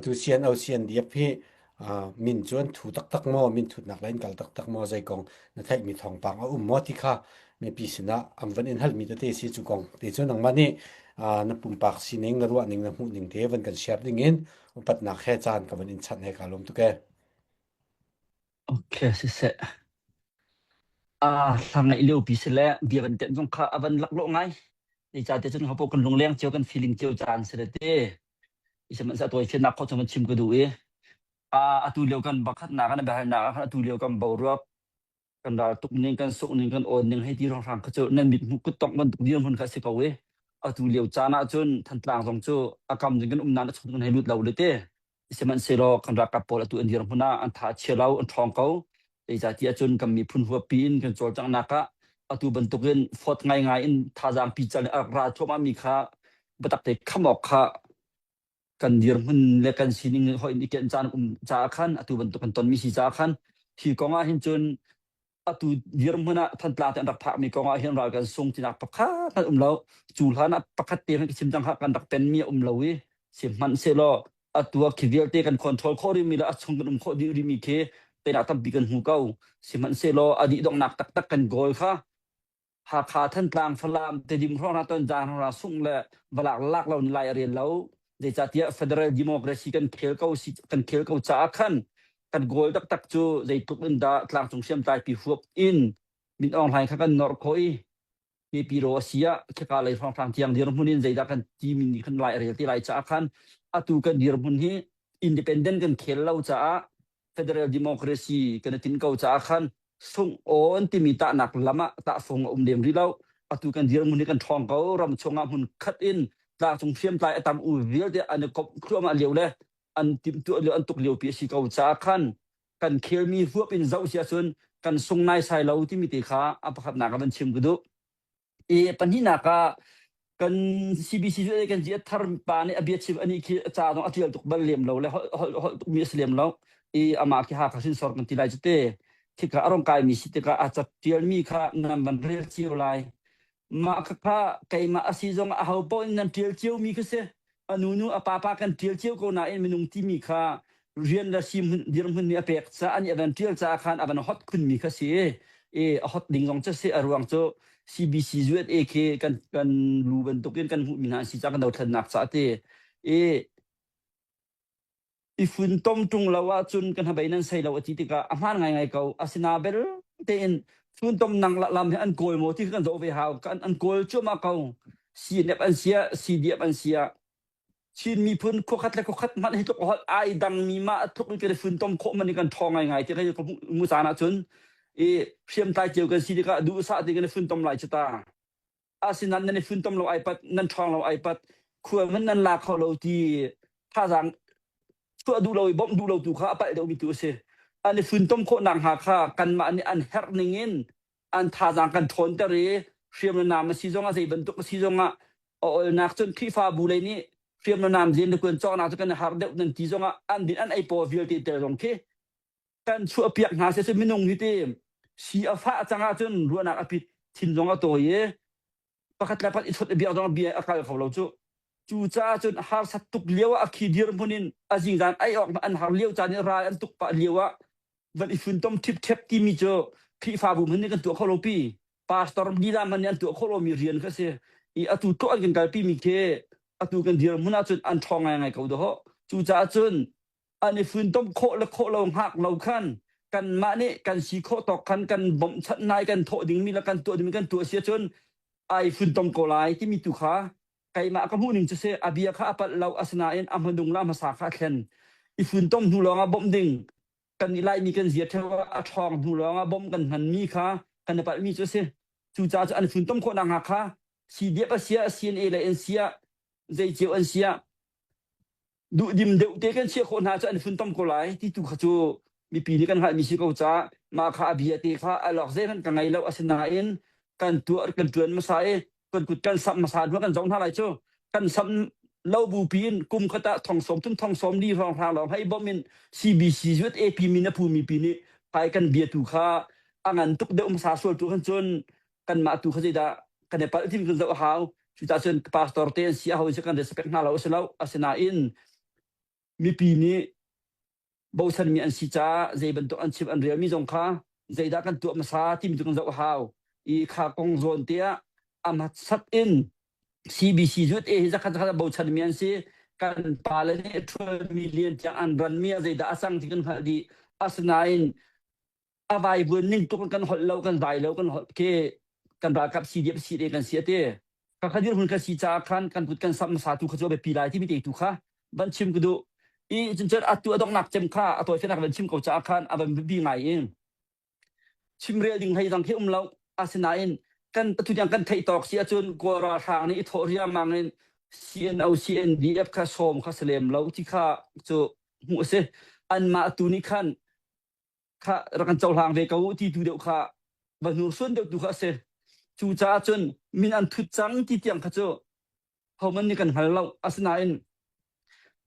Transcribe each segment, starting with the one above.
Tu CNO CNDF hi min cu an thu taktak maw, min thutnak lei in kal taktak maw, zei kong na theihmi thawngpang a um maw ti kha mipi sinah an van in halmi tete si cu kong te cu nangmah nih na pumpak sining, na ruahning, na hmuhning te van kan share ding in upatnak he caan ka van in chanh he kaa lawm tuk ee. Okay, siseh. Ah, hla ngaih lio pi si le bia van tenh zong kha a van laklawh ngai. Zeicahtiah cun hopo kan lungleng cio kan feeling cio caan si le te. Sihmanhsehlaw tawifiannak khawh cu van chim ka duh i atu lio kan pakhatnak kan biahalnak ah khan atu lio kan boruak kan ral tuk ning kan suk ning kan awn ning hei ti hrawnghrang kha cu nan mit hmuh kut tongh bantuk dirhmun kha a si ko i atu lio caan ah cun Thantlang zong cu a kam ding kan um nain a chung kan hei lut lo le te. Sihmanhsehlaw kan ralkap pawl atu an dirhmun ah an tha a chia lo an ṭhawng ko. Zeicahtiah cun kan miphun huappi in kan cawlcanghnak ah atu bantukin fawt ngaingai in thazaang pical in a rak ra thluahmah mi kha biatak te kham awk kha kan dirhmun le kan sining hoih in i kenh caan um caah khan atu bantuk kan tonmi si caah khan hi kong ah hin cun atu dirhmun ah Thantlang te an rak phakmi kong ah hin ral kan sung tinak pakhat hmanh um lo. Cu hlan ah pakhat te hmanh ka chim cang kha kan rak penmi a um lo i sihmanhsehlaw atu ah khi vialte kan control khawh rihmi le a chung kan um khawh dih rihmi khi teinak tampi kan hmu ko. Sihmanhsehlaw a dih donghnak taktak kan goal kha Hakha, Thantlang, Falam, Tedim hrawng Tonzang hrawng sungh le valak lak lo lai a rel lo. Zeicahtiah federal democracy kan khel ko si kan khel ko caah khan kan goal taktak cu zeitluk in dah tlangcung hriamtlai pi huap in Min Aung Hlaing kha kan norh khawh i mipi ro a si ah khika lei hrawnghrang tiang dirhmun in zeidah kan timi nih khan lai a rel ti lai caah khan atu kan dirhmun hi independent kan khel lo caah federal democracy kan i tinh ko caah khan sungh awn timi tahnak lam ah tahfung a um lem rih lo. Atu kan dirhmun hi kan ṭhawng ko. Ram chungah hmun khat in tlangcung hriamtlai a tam u vialte an i komh thluahmah lio le an timhtuah lio an tuk lio pi a si ko caah khan kan khelmi huap in zoh si ahcun kan sung naisai lo timi te kha a pakhatnak ah van chim ka duh. I pahnihnak ah kan CBC cu kan ziat thar pa nih a bia chim ani khi ca zong a tial tuk bal lem lo le holh holh holh tuk mi a si lem lo i amah khi Hakha hrinsor kan ti lai cu te khika a rong kai mi si tikah a catial mi kha nan van rel cio lai. Mah khakha keimah a si zong aho paoh in nan ṭial cio mi kha si. A nu nu a papa kan ṭial cio ko nain minung timi kha rian le si dirhmun nih a pek caah nih a van ṭial caah khan a van hot khunmi kha si i a hot ding zong cu si. A ruang cu CBC USA khi kan kan lu bantukin kan hmuhmi hna an si caah kan dothlennak caah ti i i funtom ṭung lo ahcun kan hnabei nan sei lo a ti tikah a hmaan ngaingai ko. Asina bel tein funtom nang lam hi an kawl maw ti kha kan zoh ve hau. Kan an kawl cuahmah ko. CNF an sia, CDF an sia. Chin miphun khuakhat le khuakhat hmanh hi tluk holh ai dangmi mah tluk in kan i funtom khawh man in kan ṭhawng ngaingai ti ka hmuh caan ahcun i hriamtlai cio kan si tikah duhsah tein kan i funtom lai cu ta. Asinain nan i funtom lo ai pat, nan ṭhawng lo ai pat, khua hmanh nan la kho lo ti thazaang chuah duh lo i bawmh duh lo tu kha a palh deuhmi tu a si. An i funtom khawh nakhnga kha kanmah nih an herh ning in an thazaang kan ṭhawnter i hriam le nam a si zongah zei bantuk a si zongah a olnak cun Khrihfabu lei nih hriam le nam zen le kuan cawknak cu kan i harh deuh nan ti zongah an din an ei paw vialte tel zong khi kan chuahpiak hna seh minung hi ti si a fah cang ahcun ruahnak a pit thin zong a tawi i pakhat le pakhat i chawt i biak zong bia a kal kho lo cu. Cu caah cun harsat tuk lio ah a khi dirhmun in a zingzan ei awk an har lio caan i ral an tuk pah lio ah van i funtom ṭhipṭhep timi cu Khrihfabu hmanh nih kan tuah kho lo pi. Pastor lila hmanh nih an tuah khawh lomi rian kha si. I atu tuah an kan kalpi mi khi atu kan dirhmun ahcun an ṭhawng ngaingai ko dawh. Cucaah cun an i funtom khawh le khawh lo hngak lo khan kanmah nih kan si khawh tawk khan kan bawmhchanh hna i kan thawh dingmi le kan tuah dingmi kan tuah si ahcun ai funtom ko lai timi tu kha keimah ka hmuh ning cu si. A bia kha a palh lo, asinain a hmanung le a hmasa kha a thlen. I funtom hnu lawngah bawmh ding kan i laimi kan zia ṭheo ah a ṭhawng hnu lawngah bawmh kan hmanmi kha kan i palhmi cu a si. Cucaah cu an funtom khawh nakhnga kha CDF a siah CNA le an siah zei cio an siah duhdim deuh te kan chiah khawh hna cu an funtom ko lai ti tu kha cu mipi nih kan hngalhmi si ko caah mah kha a bia te kha alawk zeihmanh ka ngei lo. Asinain kan tuah kan ṭuan hmasa i kan kut kan samh hmasa hnu kan zoh hna lai cu. Kan samh lo bupi in kum khat ah thong sawm thum thong sawm li hrawng hrang lawng hei bawmh in CBC zuat AP min a phumi pi nih phai kan bia tu kha a ngan tuk deuh hmasa sual tu khan cun kanmah tu kha zeidah kan i palh tim kan zoh a hau. Cucaah cun pastor te an si a ho in si kan respect hna lo a si lo. Asinain. Mipi nih bochanmi an si caah zei bantuk an chim an relmi zong kha zeidah kan tuah hmasa timi cu kan zoh a hau. I kha kong zawn te ah a hmasat in CBC zut e hi zakhat zakhat a bochanmi an si. Kan pale nih 12 million tiang an ranmi ah zeidah a cang ti kan hngalh dih. Asinain a vaivuan ning tuk in kan holh lo kan vai lo kan holh ke kan ralkap CDF CDA kan si ate ka kha dirhmun kan si caah khan kan kut kan samh hmasa tu kha cu a biapi lai timi te tu kha van chim ka duh i cuncun atu a donghnak cem kha a tawifinak van chim ko caah khan a van biapi ngai in chimrel ding hlei dang khi um lo asinain kan atu tiang kan theih tawk si ahcun Kawl ralhrang nih i thawh riangmang in CNO CNDF kha sawm kha si lem lo ti kha cu hmuh a si anmah tu nih khan kha rak kan cohlang ve ko ti tu deuh kha va hnursuan deuh tu kha a si. Cucaah cun min an thut cang ti tiang kha cu homan nih kan hngal lo. Asinain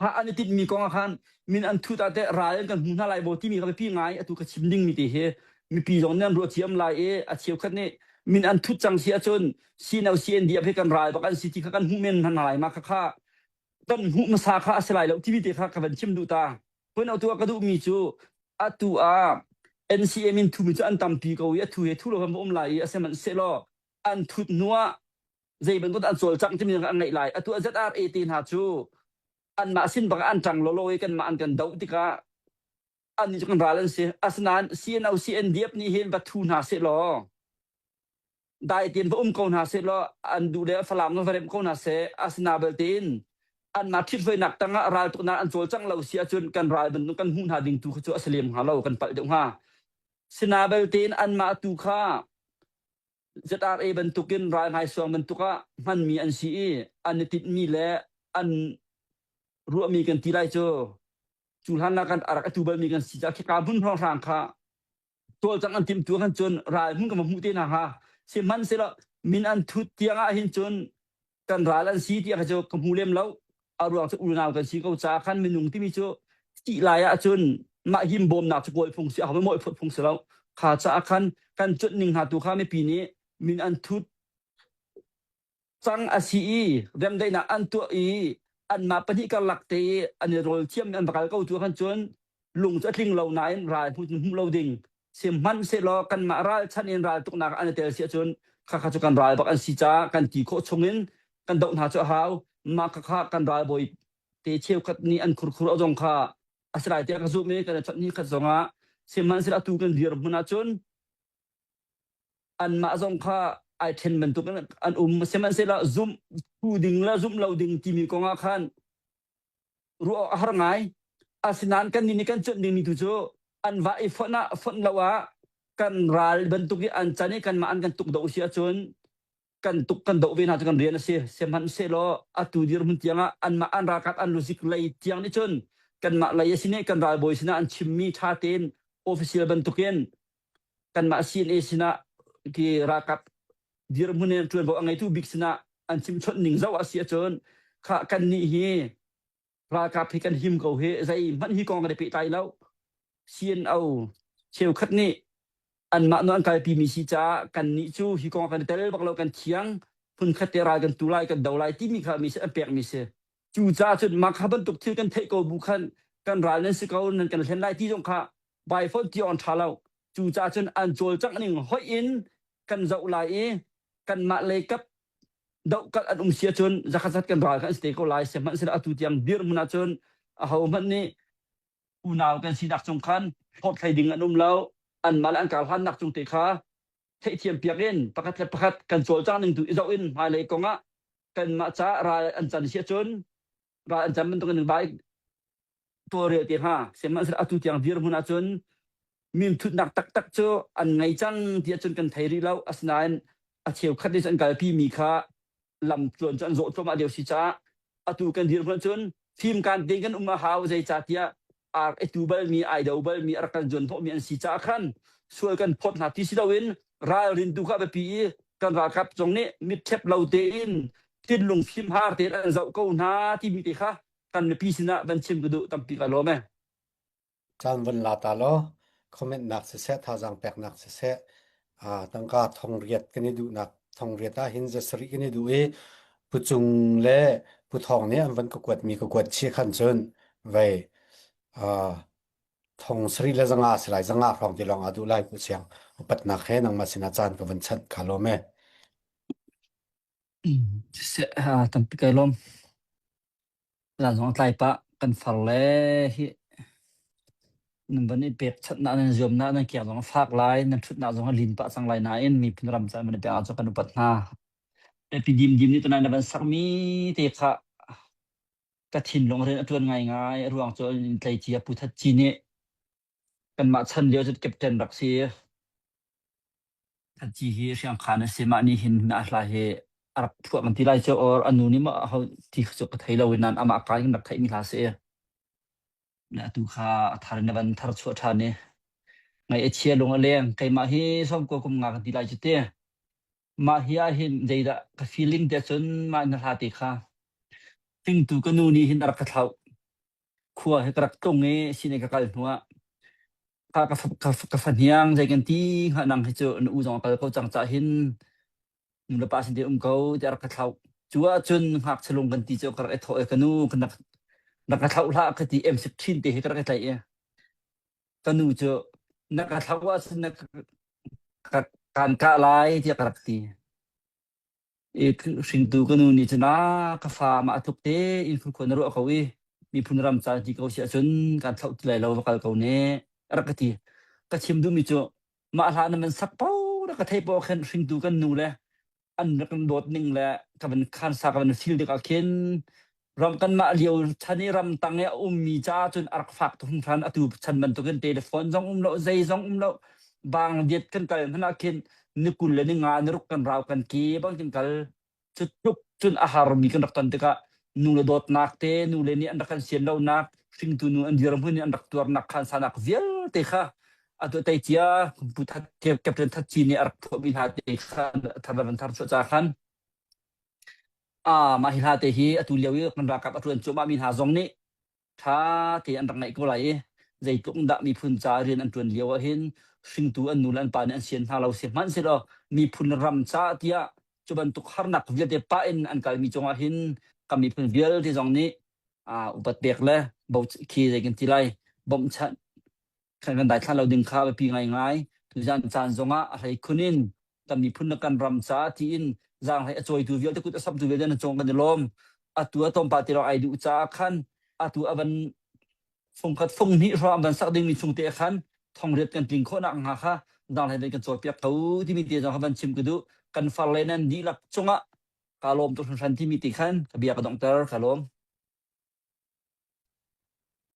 ha an i tinhmi kong ah khan min an thut ah teh ral in kan hmu hna lai maw timi kha biapi ngai atu ka chim dingmi te hi mipi zong nih an ruah thiam lai i a cheukhat nih min an thut cang si ahcun CNO CNDF hi kan ral bak an si ti kha kan hmuh men hna lai ma kha kha kan hmuh hmasa kha a si lai lo timi te kha ka van chim duh ta. Hun atu ah ka duhmi cu atu ah NCA min thumi cu an tampi ko i a thu he thu lo kan va um lai i a sihmanhsehlaw an thut hnu ah zei bantuk an cawlcangh timi an ngeih lai. Atu ah ZRA te hna cu anmah sin bak ah an ṭang lawlaw i kanmah an kan doh tikah annih cu kan ral an si. Asinain CNO CNDF nih hin va thu hna sehlaw dai tein va um ko hna sehlaw an duh le Falam va remh ko hna seh asina belte in anmah ṭhithruainak tangah raltuknak an cawlcangh lo si ahcun kan ral bantuk kan hmuh hna ding tu kha cu a si lem hnga lo kan palh deuh hnga sina belte in anmah tu kha ZRA bantukin ral hmaisuang bantuk ah hmanmi an si i an i tinhmi le an ruahmi kan ti lai cu cu hlan ah kan a rak i tu balmi kan si caah khika hmun hrawnghrang kha cawlcangh an timh tu khan cun ral hmun kan va hmuh te hna hnga sihmanhsehlaw min an thut tiang ah hin cun kan ral an si tiah kha cu ka hmu lem lo a ruang cu unau kan si ko caah khan minung timi cu thih lai ah cun mah him bawmnak cu kawl phung si a mawi phut phung si lo kha caah khan kan cuanh ning hna tu kha mipi nih min an thut cang a si i remdaihnak an tuah i anmah pahnih karlak te i an i rawl thiam an va kal ko tu khan cun lung cu a tling lo nain ral hmu hmuh lo ding sihmanhsehlaw kanmah ralchanh in raltuknak an i tel si ahcun khakha cu kan ral bak an si caah kan ti khawh chungin kan doh hna cu a hau mah khakha kan ralbawi te cheukhat nih an khurkhur a zong kha a si lai tiah ka zumh i kan i chawnh ni khat zongah sihmanhsehlaw atu kan dirhmun ahcun anmah zong kha ai ṭhen bantuk in an um sihmanhsehlaw zumh tu ding le zumh lo ding timi kong ah khan ruah awk a har ngai asinain kannih nih kan cuanh dingmi tu cu an va i fonh ah fonh lo ah kan ral bantuk i an can i kanmah an kan tuk doh si ahcun kan tuk kan doh ve hna cu kan rian a si sihmanhsehlaw atu dirhmun tiang ah anmah an ralkap an luzik lei tiang nih cun kanmah lei a si nih kan ralbawi sinah an chimmi ṭha tein official bantukin kanmah CNA sinah ki ralkap dirhmun in ṭuanvo a ngeitu bik sinah an chimchawnh ning zoh a si ahcun kha kannih hi ralkap hi kan him ko hi zeihmanh hi kong kan i pehtlai lo CNO cheukhat nih anmah nu an kalpimi si caah kannih cu hi kong kan i tel bak lo kan thiang phunkhat te ral kan tu lai kan do lai timi kha mi an pekmi si cucaah cun mah kha bantuk thil kan theih ko bu khan kan ral nan si ko nan kan hlen lai ti zong kha bai phone ti on ṭha lo cucaah cun an cawlcangh ning hoih in kan zoh lai i kanmah lei kap dohkalh an um si ahcun zakhat zat kan ral kan si te ko lai sihmanhsehlaw atu tiang dirhmun ahcun ahohmanh nih unau kan sinak cung khan hlawt hlei ding an um lo anmah le an karhlannak cung te kha theihthiam piak in pakhat le pakhat kan cawlcang ning tu i zoh in hmailei kong ah kanmah ca ral an can si ahcun ral an can bantuk in vai tawlrel te hnga sihmanhsehlaw atu tiang dirhmun ahcun minthutnak taktak cu an ngei cang ti ahcun kan thei rih lo asinain a cheukhat nih an kalpi mi kha lam tluan cu an zawh cuahmah lio si caah atu kan dirhmun cun fimkaan tein kan um a hau zeicahtiah ar i tu balmi ai do balmi a rak kan zuan hnawhmi an si caah khan sual kan phawt hna ti si loin ralrin tu kha a biapi i kan ralkap zong nih mitṭhep lo tein thinlung fimhar tein an zoh ko hna timi te kha kan mipi sinah van chim ka duh tampi ka lawm e. Caan van la ta law comment nak siseh thazaang peknak siseh tangka thongriat kan i duhnak thongriat ah hin zasarih kan i duh i Pu Cung le Pu Thawng nih an van ka kuatmi ka kuat chih khan cun. Vei thong sarih le zanga a si lai zanga hrawng ti lawng aa duh lai ku siang upatnak he nangmah sinah caan ka van chanh kha lawm e. Siseh, tampi kai lawm. Zan zong a tlai pah kan far le hi nan van i pekchanhnak nan zuamnak nan kiak zong a fak lai nan ṭhutnak zong a lin pah cang lai nain miphun ram caan van i pek ahcun kan upat hna. Pi Dim Dim nih tunai na van sakmi te kha ka thinlung rian a ṭuan ngaingai. A ruang cu in tleicia Pu That Ci nih kanmah chan lio cu captain rak si. That Ci hi Hriangkhan a si. Mah nih hin a hla hi a rak phuah kan ti lai cu or a nu nih maw aho ti cu ka thei lo nain amah ka in rak theihmi hla si. Atu kha a thar in a van thar chuah ṭhan i ngaih a chia lung a leng. Keimah hi sawmkua kum nga kan ti lai cu ti. Mah hi ah hin zeidah ka feeling te cun mah na hla te kha hringtu ka nu nih hin a rak ka thlauh. Khua hi ka rak tlung i sine ka kal hnu ah kha ka ka, ka fahniang zei kan ti hnga nang hi cu na u zong a kal ko cang cah hin nu le pa sin te um ko tiah rak ka thlauh. Cu ahcun ngakchia lung kan ti cu ka rak i thawh i ka nu ka nak rak ka thlauh hlah ka ti M16 te hi ka rak i tlaih i ka nu cu na ka thlauh ahcun na ka kaan kah lai tiah ka rak ti. I hringtu ka nu nih cun a ka fa mah tluk te in khua na ruah ko i miphun ram ca ti ko si ahcun kan thlauh ti lai lo va kal ko ne a rak ka ti. Ka chim duhmi cu mah hla na man sak po na ka thei po khin hringtu kan nu le an rak kan dawt ning le ka van khansa ka van feel tik ah khin ram kanmah lio chan i ramtang i a ummi caah cun a rak fak tuk hringhran atu chan bantukin telephone zong um lo zei zong um lo bang diet kan kal hmanh ah khin ni 20 le ni nga ni ruk kan rau kan ke bang kan kal cu tluk cun a harmi kan rak ton tikah nu le dawtnak te nu le nih an rak kan sian lonak hringtu nu an dirhmun in an rak tuarnak khansanak vialte kha atu tei cia pu that captain that ci nih a rak phuahmi hna te kha thar van thar chuah ca khan Ah, mah hi hla te hi atu lio i kan ralkap a ṭuan cuahmah mi hna zong nih ṭha tein an rak ngaih ko lai i zeitluk in dah miphun ca rian an ṭuan lio ahhin hringtu an nu le an pa nih an sian hna lo si hmanhsehlaw miphun ram ca tiah cu bantuk harnak vialte pah in an kalmi cungah hin kan miphun vialte zong nih ah upat pek le bo khi zei kan ti lai bawmhchanh kan kan daithlan lo ding kha a biapi ngaingai. Tuzan caan zongah a hleikhun in kan miphun le kan ram ca tiin zaanghlei a cawitu vialte kut a samtu vialte nan cung kan i lawm. Atu a tlawmpal te lawng ai duh caah khan atu a van fungkhat fung hnih hrawng van sak dingmi chung te khan thongriat kan tling khawh nak hnga kha zaanghlei van kan cawipiak ko timi te zong kha van chim ka duh. Kan far le nan dihlak cungah ka lawm tuk hringhran timi te khan ka bia ka donghter ka lawm.